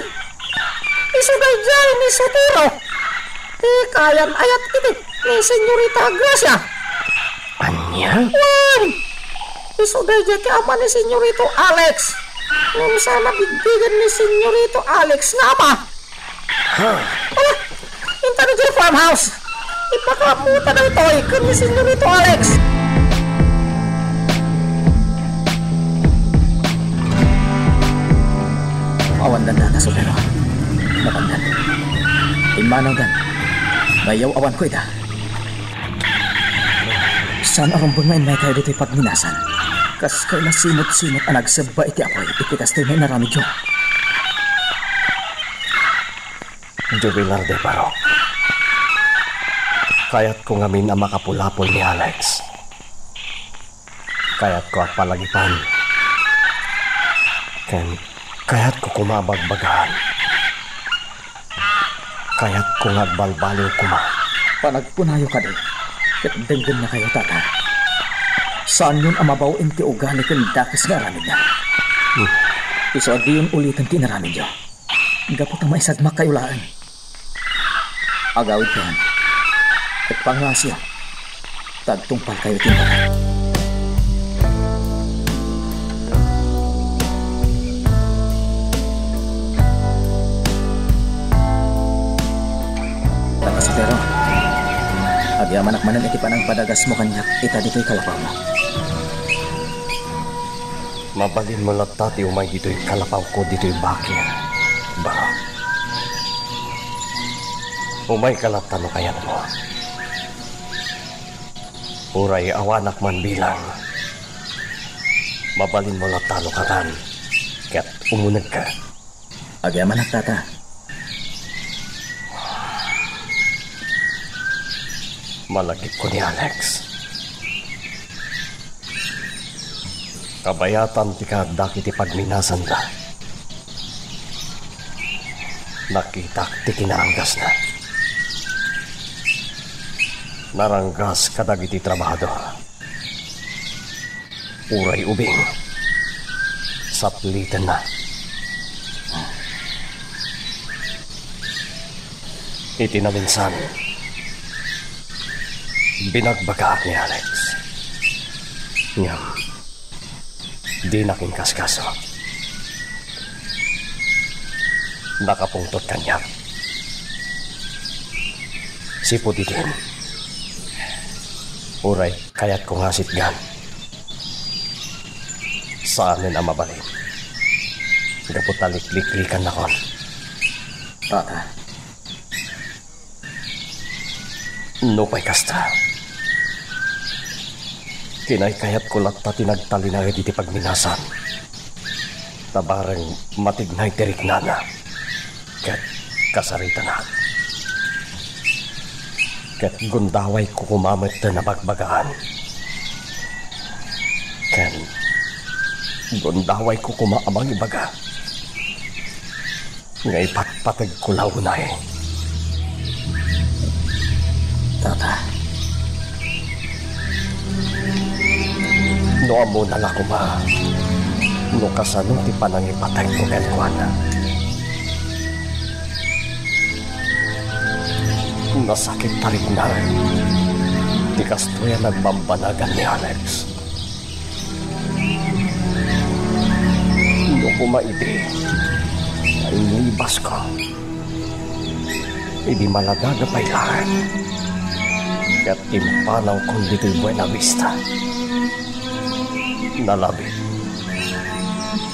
Isu daydiay ni Sotero. Ti kayan-ayat iti ni Senyorita Gracia. Ania? Wen! Isu daydiay ti ama ni Senyorito Alex. Ngem saan a bigbigen ni Senyorito Alex nga ama. Ha? Ala, intan idiay farmhouse. Ipakaammuta daytoy ken ni Senyorito Alex. Awandan, Tata Sotero. Napandan. Immanawdan. Nayaw-awanko ida. Saan a rumbeng nga immay kayo ditoy pagminasan? Kas kayo la simot-simot a nagsebba iti apuy iti kastoy nga inaramidyo. Joe Velarde, Barok. Kayatko ngamin a makapulapol ni Alex. Kayatko a palagipan. Ken kayatko koma a bagbagaan. Kayatko nga agbalbaliw koma. Panagkunayo kadi, ket denggennakayo, Tata. Saanyon a mabaw-en ti ugali ken dakes nga aramidna. Hmm. Isu a diyon uliten ti inaramidyo. Gapu ta maisagmakkayo laeng. Agawidkayon, ket pangngaasiyo ta agtungpalkayo iti imbagak. Pero, agyamanak manen iti panangpadagasmo kaniak ita ditoy kalapawmo. Mabalinmo latta ti umay ditoy kalapawko ditoy bakir, baro. Umayka latta no kayatmo. Uray awanak man bilang, mabalinmo latta no kakan ket umunegka. Agyamanak, tata. Malagipko ni Alex. Kabayatan ti kaaddak iti pagminasanda. Nakitak ti kinaranggasna. Naranggas kadagiti trabahador. Uray ubing, saplitenna. Iti naminsan, binagbagaak ni Alex. Ngem, dinak inkaskaso. Nakapungtot kaniak. Sipud idin, uray kayatko nga sitgan, saanen a mabalin. Gapu ta likliklikanak. Tata. Nupay kasta, kinaykayatko latta ti nagtalinaed iti pagminasan, ta bareng matignay ti riknana ket kasaritanak. Ket gundawayko koma met a nabagbagaan. Ken gundawayko koma a mangibaga nga ipatpategko la unay. Tata. No ammona la koma no kasano ti panangipategko kenkuana. Nasakit ta riknaen ti kastoy a nagbambanagan ni Alex. No koma idi, nainlibasko. Idi maladaga pay laeng, ket impanawkon ditoy Buena Vista. Nalabit,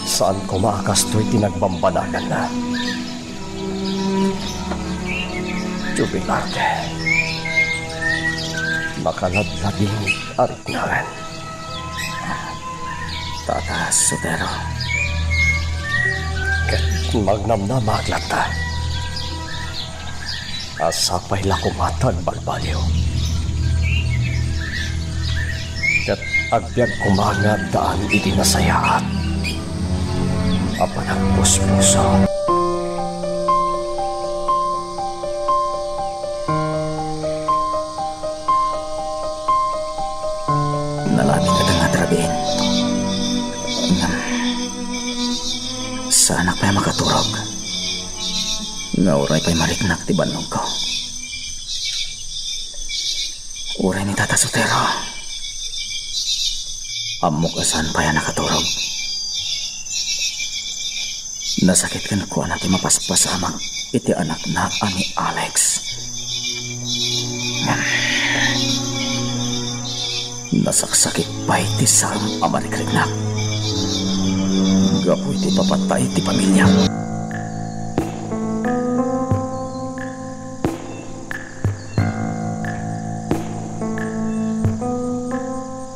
saan koma a kastoy ti nagbambanaganna. Jubilarte, makaladladingit a riknaen. Tata Sotero. Ket magnamnamaak latta a sapay la koma ta agbalbaliw. Ket agbiag koma nga addaan iti nasayaat a panagpuspuso. Nalabit ket nga rabiin. Ngem, saanak pay a makaturog nga uray pay mariknak ti bannogko. Uray ni Tata Sotero, ammok a saan pay a nakaturog. Nasakit kenkuana ti mapaspasamak iti anakna a ni Alex. Nasaksakit pay ti sarem a marikriknak gapu iti ipapatay ti pamiliak.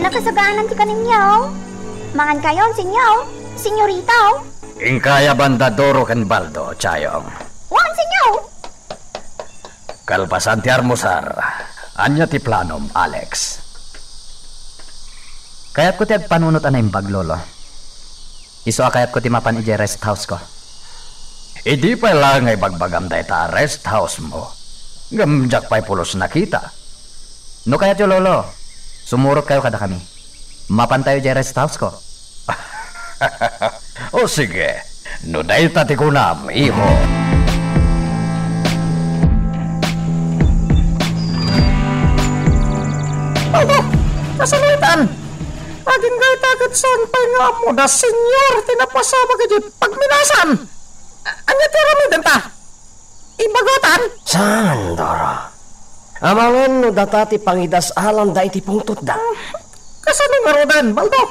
Nakasagaanan ti kaninyo. Mangankayon, senyor, senyorita. Inkay a banda duro ken baldo, Chayong. Wen, senyor. Kalpasan ti almusar, ania ti planom, Alex? Kayatko ti agpanunot a naimbag, Lolo. Isu a kayatko ti mapan idiay rest house ko. Idi pay laeng nga ibagbagam dayta a rest house mo, ngem diak pay pulos nakita. No kayatyo, Lolo, sumurotkayo kadakami. Mapantayo idiay rest house ko. O sige, no dayta ti kunam, iho. Aba, kasano itan? Agingga ita ket saan pay nga ammoda, senyor, ti napasamak iti pagminasan. A-, ania ti aramidenta? Ibagatan? Saan, Dora? Amangan no data ti pangidas-alanda iti pungtotda. Kasano ngaruden, Baldo?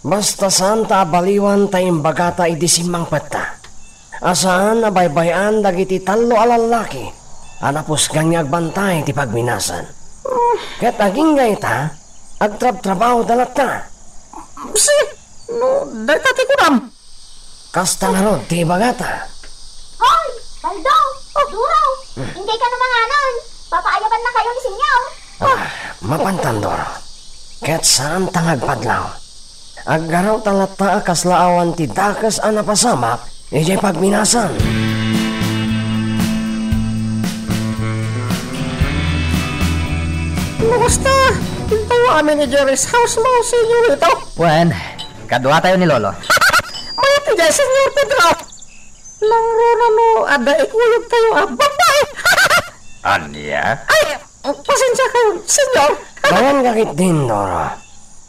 Basta saanta a baliwan ta imbagata idi simmangpetta a saan a baybay-an dagiti tallo a lallaki a napusgan nga agbantay ti pagminasan. Ket agingga ita, agtrabtrabahoda latta. Si, no, dayta ti kunam. Kasta ngarud ti ibagata. Hoy! Baldo! Duro! Inggay kano manganon! Papaayabannakayo ni Senyor! Ah, mapantan, Doro. Ket saanta nga agpadlaw. Aggarawta latta a kasla awan ti dakes a napasamak idiay pagminasan. No kasta, intayo amin idiay rest house mo, Senyorito. Wen, kaduatayo ni Lolo. Mayat idiay, Senyor Pedro. Nangruna no adda ikuyogtayo a babae. Ania? Ay, pasensiakayo, Senyor. Awan ka ketdin, Doro.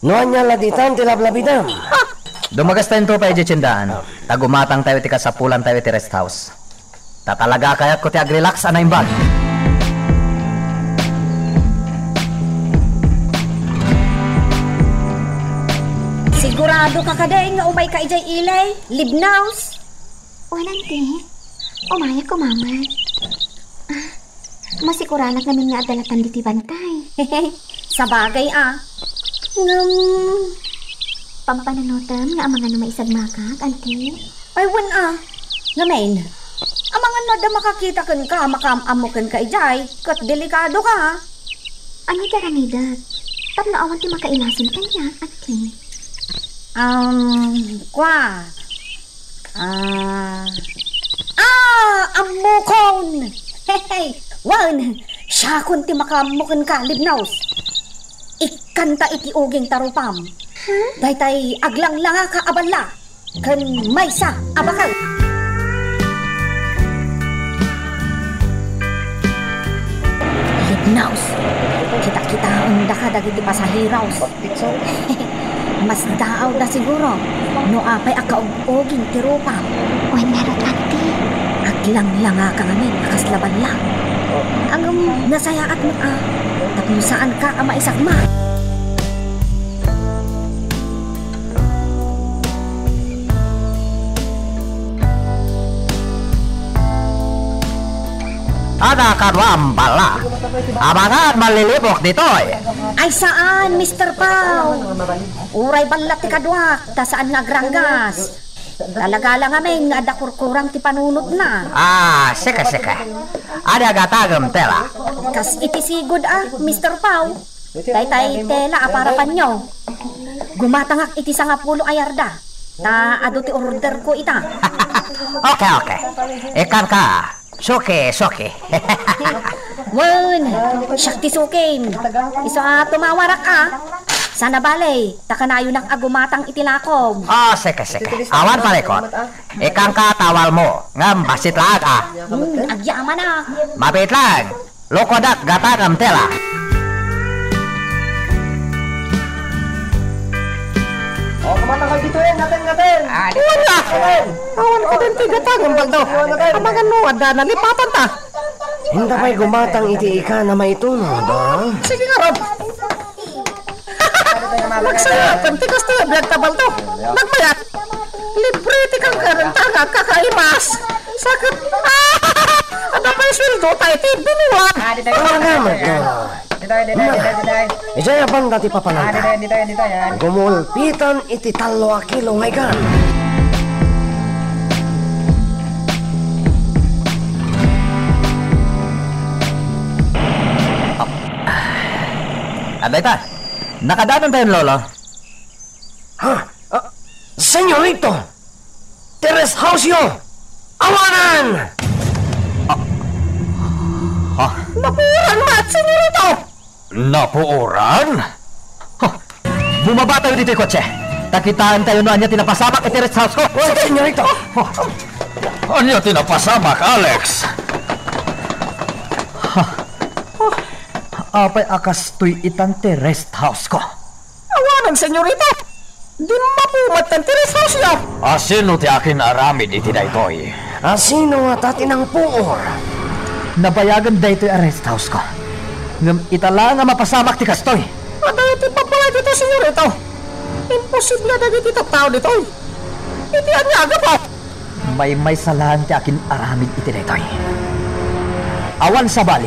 No ania la ditan ti lablabidam? Dumagasta intopa idiay tiendaan, ta gumatangtayo iti kasapulantayo iti rest house. Ta talaga kayatko ti agrelax a naimbag. Sigurado ka kadi nga umayka idiay ili, Libnaus? Wen, anti. Umayakko, Mama. Ah, masikuranak ngamin nga adda latta ditoy bantay. Sabagay a. Ngem, pampanunotem nga amangan no maisagmakak, anti? Ay, wen a. Ngamin, amangan no adda makakita kenka, makaam-ammo kenka idiay, ket delikadoka. Ania ti aramidek? Tapno awan ti makailasin kaniak, anti? Um, kua. Ah. Ah, ammokon! Hey, hey! Wen, siakon ti makaammo kenka, Libnaus. Ikkanta iti uging ta rupam. Huh? Daytay aglanglangaka a balla ken maysa a baket. Libnaus, kita-kitaendaka dagiti pasaheros. Masdaawda siguro no apay a kaug-uging ti rupam. Wen ngarud, anti. Aglanglangaka ngamin a kasla balla. Ngem, nasayaat met a, tapno saanka a maisagmak. Adda kaduam balla. Amangan mallilibok ditoy. Ay saan, Mister Pau. Uray balla ti kaduak, ta saan nga agranggas. Talaga la ngamin nga adda kurkurang ti panunotna. Ah, sika, sika. Adda gatagem tela. Kas iti sigud a, Mister Pau. Daytay tela a para panyo. Gumatangak iti sangapulo a yarda. Ta adu ti orderko ita. Okay, okay. Ikkanka, suki, suki. Wen, siak ti sukim. Isu a tumawarak a. Sana bale, ta kanayonak a gumatang iti lakom. Oh, sika, sika. Awan parikot. Ikkanka tawalmo, ngem bassit laeng a. Hmm, agyamanak. Mabiit laeng. Lukodak gatagem tela. Oh, kumatangkal ditoy, ngaten, ngaten. Ah, di- Wala. Ngaten. Awan ka din ti gatagem, Baldo. Amangan no, adda nalipatan ta. Inta pay gumatang iti ikan a maituno, Doro. Sige ngarud. Nagsayaaten ti kasta a biag ta, Baldo. Nagbayat. Libre ti kangkarenta nga kakaimas. Sakit. Ah! Adda pay sueldo tayo ti binuwat. Talaga, Magdoro. Ditoy, ditoy, ditoy, ditoy. Idiay a banda ti papananta. Ah, ditoy, ditoy, ditoy, ah. Gumulpitan iti tallo a kilo nga ikan. Adda ita. Nakadanontayon, Lolo. Ha? Ah, Senyorito! Ti rest house-yo! Awanan! Ah. Ah. Napuoran met, Senyorito! Napuoran? Ha! Bumabatayo ditoy kotse. Ta kitaentayo no ania ti napasamak iti rest house-ko. Oh, Senyorito! Oh. Ania ti napasamak, Alex? Ha! Apay a kastoy itan ti rest house-ko? Awanan, Senyorito! Dimmapu met ti rest house-yo! Asino ti akin-aramid iti daytoy? Asino ngata ti nangpuor? Nabayagen daytoy a rest house-ko. Ngem ita la nga mapasamak ti kastoy. Adayo ti pagbalay ditoy, senyorito. Imposible dagiti tattao ditoy. Iti ania a gapu? Maymaysa laeng ti akin-aramid iti daytoy. Awan sabali,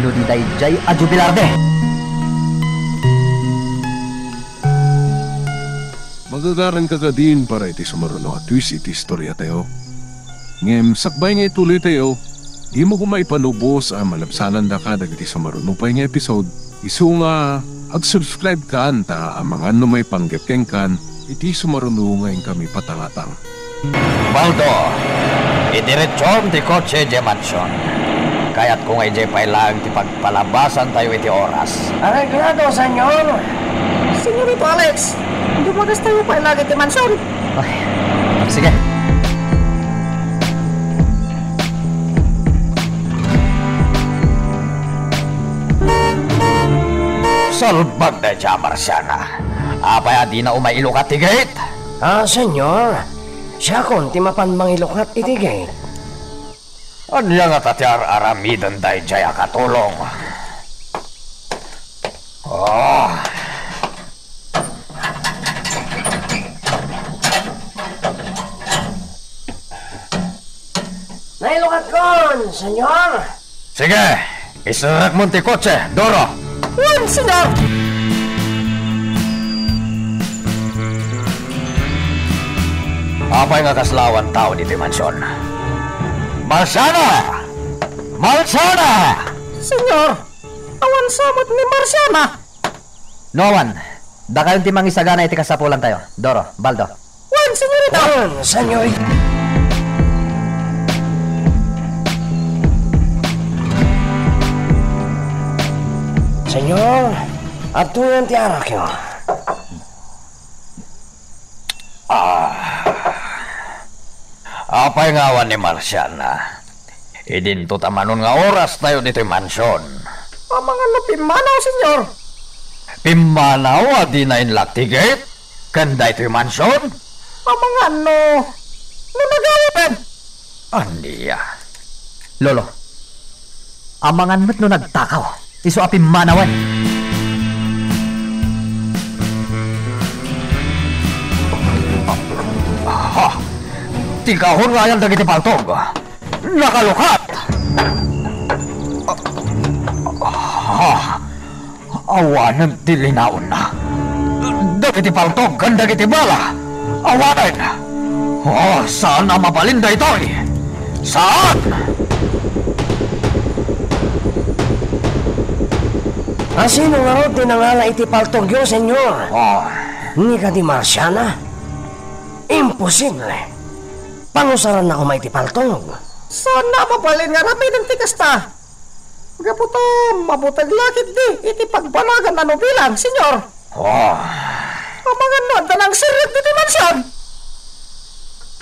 no di daydiay a Jubilarde. Magagaranka kadin para iti sumaruno a twist iti istoriatayo. Ngem sakbay nga ituloytayo, dimo koma ipanubos a malabsanandaka dagiti sumaruno pay nga episode. Isu nga, ag-subscribe kan ta amangan no maipanggep kenkan iti sumaruno nga inkami patangatang. Baldo, idiretsom ti kotse idiay mansion. Kayatko nga idiay pay laeng ti pagpalabasantayo iti oras. Areglado, senyor. Senyorito Alex, dumagastayo pay laeng iti mansion. Ay, sige. Salbag dayta a Marsiana. Apay a dina umay ilukat ti gate? Ah, senyor, siakon ti mapan mangilukat iti gate. Ania ngata ti ar-aramiden daydiay a katulong? Ah. Nailukatkon, senyor. Sige, iserrekmon ti kotse, Doro. Wen, senyor. Apay nga kasla awan tao ditoy mansion? Marsiana! Marsiana! Senyor, awan sa met ni Marsiana. No awan, dakayon ti mangisagana iti kasapulantayo. Doro, Baldo. Wen, senyorita! Wen, senyorita! Senyor, adtoyen ti arakyo. Ah. Apay nga awan ni Marsiana? Idinto ta manon nga orastayo ditoy mansion. Amangan no pimmanaw, senyor. Pimmanaw a dina inlak ti gate ken daytoy mansion? Amangan no, no nagawaten. Ania? Lolo, amangan met no nagtakaw. Isu a pimmanawen. Aha! Ti kahon nga ayan dagiti paltog. Nakalukat! Aha! Awanen ti linaonna. Dagiti paltog ken dagiti bala. Awanen. Oh, saan a mabalin daytoy? Saan? A sino ngarud ti nangala iti paltogyo, senyor? Oh. Ni kadi Marsiana? Imposible. Panusaranna koma iti paltog. Saan a mabalin nga aramiden ti kasta? Gapu ta mabuteg la ketdi iti pagbanagan a nubilang, senyor. Oh. Amangan no adda nangserrek ditoy mansion.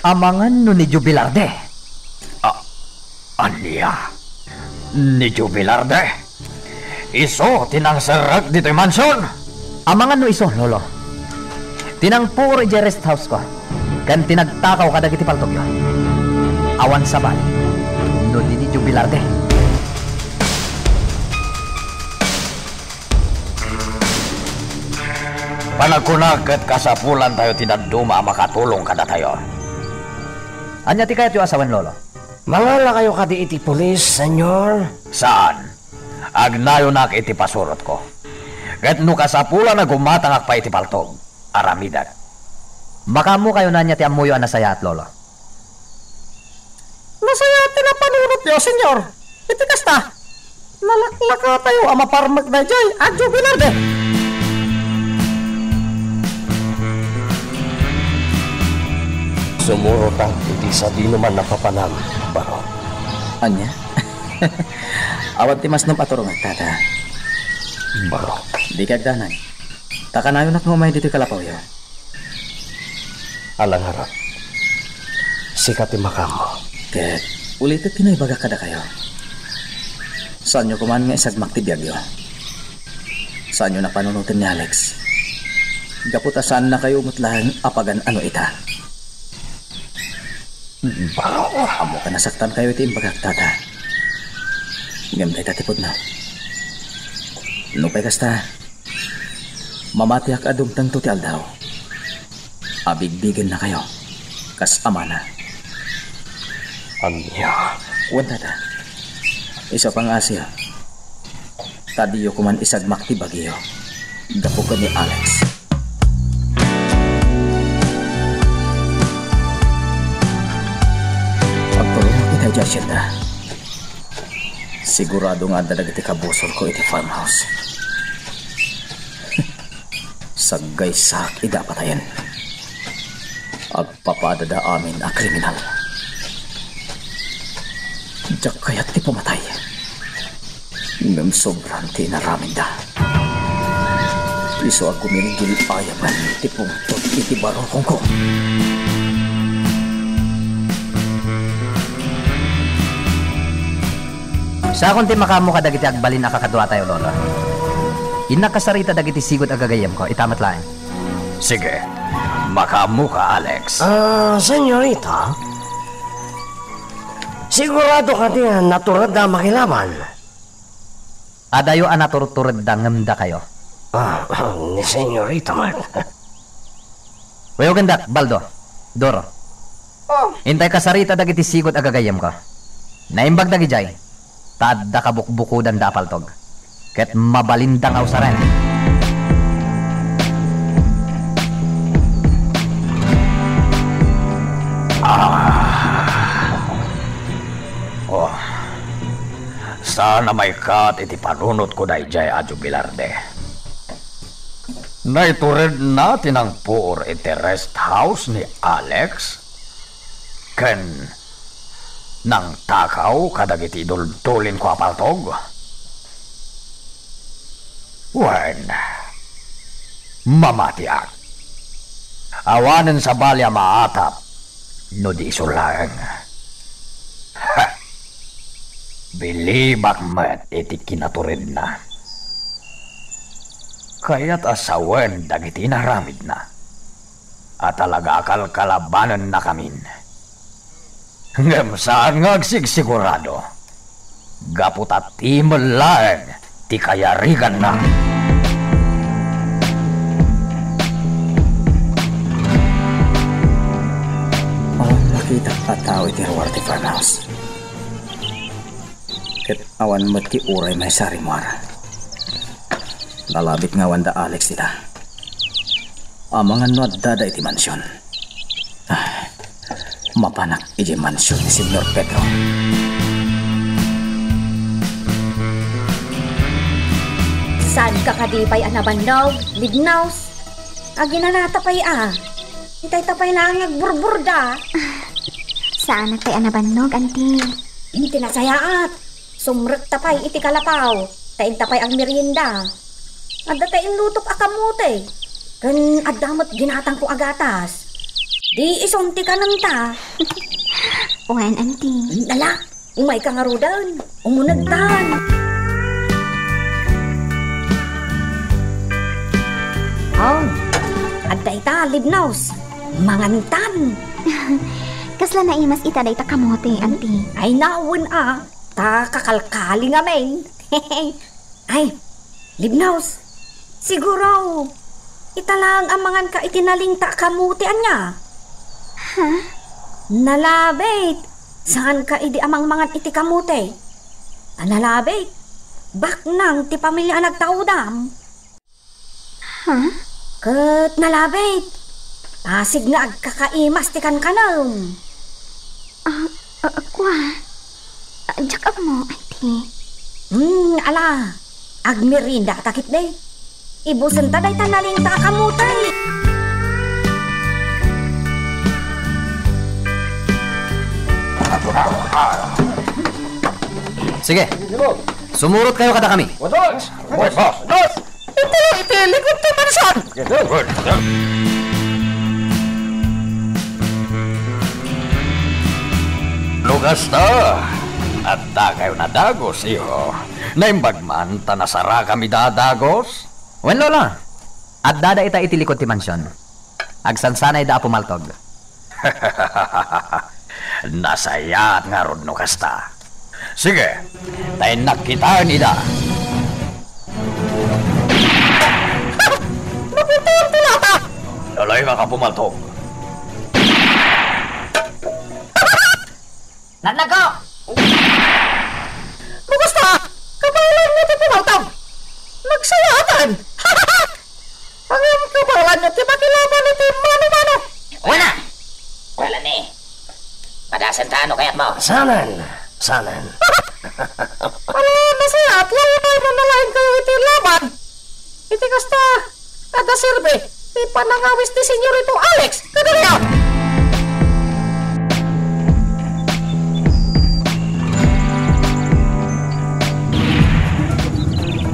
Amangan no ni Jubilarde. Ah, ania? Ni Jubilarde? Isu ti nangserrek ditoy mansion? Amangan no isu, Lolo. Ti nangpuor idiay rest house-ko, ken ti nagtakaw kadagiti paltogyo. Awan sabali no di ni Jubilarde. Panagkunak ket kasapulantayo ti dadduma a makatulong kadatayo. Ania ti kayatyo a sawen, Lolo? Mangalakayo kadi iti pulis, senyor? Saan? Agnayonak iti pasurotko. Ket no kasapulan a gumatangak pay iti paltog, aramidek. Makaammokayo no ania ti ammoyo a nasayaat, Lolo. Nasayaat ti napanunotyo, senyor. Iti kasta, nalaklakatayo a maparmek daydiay a Jubilarde. Sumurotak iti sadinoman a papanam, Baro. Ania? Awan ti masnop a turongak, Tata. Baro. Dika agdanag. Ta kanayonak nga umay ditoy kalapawyo. Ala ngarud, sika ti makaammo. Ket ulitek ti naibagak kadakayo. Saanyo koman nga isagmak ti biagyo. Saanyo napanunoten ni Alex. Gapu ta saannakayo met laeng a pagan-ano ita. Ammoka nasaktankayo iti imbagak, Tata. Ngem dayta ti pudno. Nupay kasta, mamatiak a dumtengto ti aldaw a bigbigennakayo kas amana. Ania? Wen, tata. Isu a pangngaasiyo, ta diyo koman isagmak ti bagiyo gapu ken ni Alex. Agturongak ita idiay asyenda. Sigurado nga adda dagiti kabusorko iti farmhouse. Saggaysaak ida a patayen. Agpapadada amin a kriminal. Diak kayat ti pumatay. Ngem sobran ti inaramidda. Isu a gumilgil-ayaben ti pungtot iti barukongko. Saakon ti makaammo kadagiti agbalin a kakaduatayo, Lolo. Innak kasarita dagiti sigud a gagayyemko, ita met laeng. Sige, makaammoka, Alex. Ah, senyorita, sigurado kadi a naturedda a makilaban? Adayo a natureturedda ngem dakayo. Ah, ni senyorita met. Uyogendak, Baldo, Doro. Oh. Intay kasarita dagiti sigud a gagayyemko. Naimbag dagidiay, ta adda kabukbukudanda a paltog, ket mabalinda nga usaren. Ah. Oh. Saan a maikkat iti panunotko daydiay a Jubilarde. Naituredna ti nangpuor iti rest house ni Alex ken nangtakaw kadagiti idultulinko a paltog. Wen, mamatiak. Awanen sabali a maatap no di isu laeng. Ha! Bilibak met iti kinaturedna. Kayat a sawen dagiti inaramidna a talaga a kalkalabanennakamin. Ngem saan nga agsigsigurado, gapu ta timen laeng ti kayariganna. Awan makitak a tao iti ruar ti farmhouse. Ket awan met ti uray maysa a rimmuar. Nalabit nga awan da Alex dita. Amangan no addada iti mansion. Ah, mapanak idiay mansion ni Senyor Pedro. Saanka kadi pay a nabannog, Libnaus? Aginanata pay a. Itay ta pay laeng nga agburburda. Saanak pay a nabannog, Anti. Inti nasayaat. Sumrekta pay iti kalapaw, ta inta pay agmerienda. Adda tay inlutok a kamote, ken adda met ginatangko a gatas. Di isun ti kanenta. Wen, Anti. Nala, umayka ngaruden. Umunegtan. Oh, adda ita, Libnaus. Mangantan. Kasla naimas ita dayta kamote, Anti. Ay, nawen a. Ta kakalkali ngamin. Ay, Libnaus, siguro, ita laeng a manganka iti nalingta a kamote, ania? Ha? Nalabit, saanka idi a mangmangan iti kamote. A nalabit, baknang ti pamilya a nagtaudam. Ha? Ket nalabit, pasig nga agkakaimas ti kankanem. Ah, ah, kua? Ah, diak ammo, Anti. Hmm, ala, agmerienda ta ketdi. Ibusenta dayta nalingta a kamote. Sige, sumurot kayo kadakami. Iti, iti likod ti mansion. No kasta, addakayo a dagus, iho. Naimbag man ta nasarakami a dagus. Wen, Lola. Addada ita iti likod ti mansion. Agsansanayda a pumaltog. Nasayaat ngarud no kasta. Sige, ta innak kitaen ida. Naputuan ti lata! Nalaingak, Apo Maltog. Nagnago! Bukas ta! Kabaelan nga ti pumaltog! Nagsayaatan! Ngem kabaelan nga ti makilaban iti mano-mano! Wala! Wala ni! Padasen ta, ano kayat mo? Sanan! Sanan! Para nasayaat, launay no nalaing kayo iti laban! Iti kasta, adda serbi ti panangawis ti Senyorito Alex kadagiti.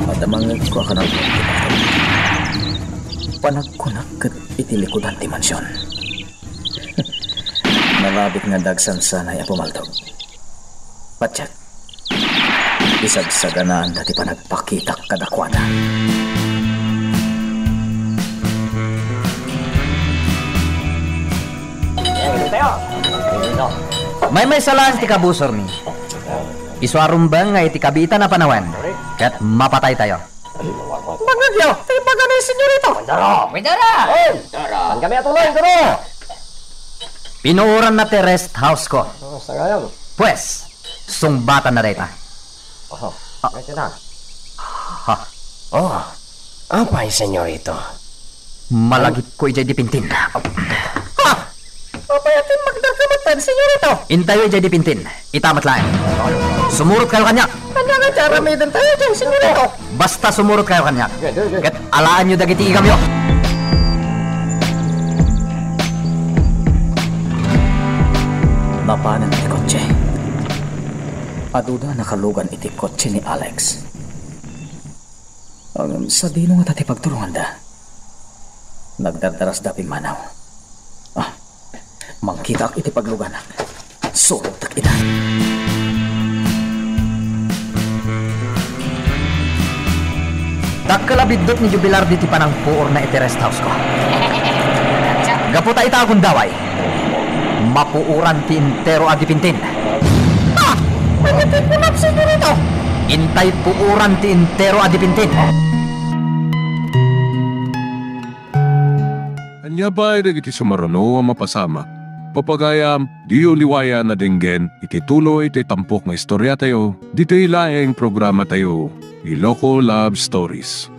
Adda mangngegko a kanang panagkunak ket iti likudan ti mansion. Nalabit nga dagsansanay a pumaltog. Patiek. Isagsaganaanda ti panagpakitak kadakuada. Maymaysa laeng ti kabusormi. Isu a rumbeng nga iti kabiitan a panawen, ket mapataytayo. Bangagyo ti ibaga ni Senyorito. Mandara! Mandara! Mandara! Saan kami atuloy, Guro? Pinuoranna ti rest house ko. Oh, sa ngayon. Pues, sungbatan na dayta. Oh, medyo na. Ha? Oh, apay, Senyorito? Malagipko idiay dipintin. Ha? Apay a timmagda ka met, Senyorito? Intayo idiay dipintin. Ita met laeng. Sumurot kayo kaniak. Ania nga ti aramiden tayo diay, Senyorito? Basta sumurot kayo kaniak. Ket alaanyo dagiti igamyo. Napanen ti kotse. Aduda nakalugan iti kotse ni Alex. Ngem sadino ngata ti pagturonganda? Nagdardarasda pimmanaw. Ah, mangkitaak iti pagluganak. Surotek ida. Dakkel a biddut ni Jubilar ditoy panangpuorna iti rest house ko. Gapu ta ita a gundaway, mapuoran ti entero a dipintin. Ah! Ania ti kunam, Senyorito? Intay puoran ti entero a dipintin. Ania pay dagiti sumaruno a mapasamak? Papagayam, diyo liwayan a denggen iti tuloy ti tampok nga istoriatayo ditoy laeng programatayo, Iloko Love Stories.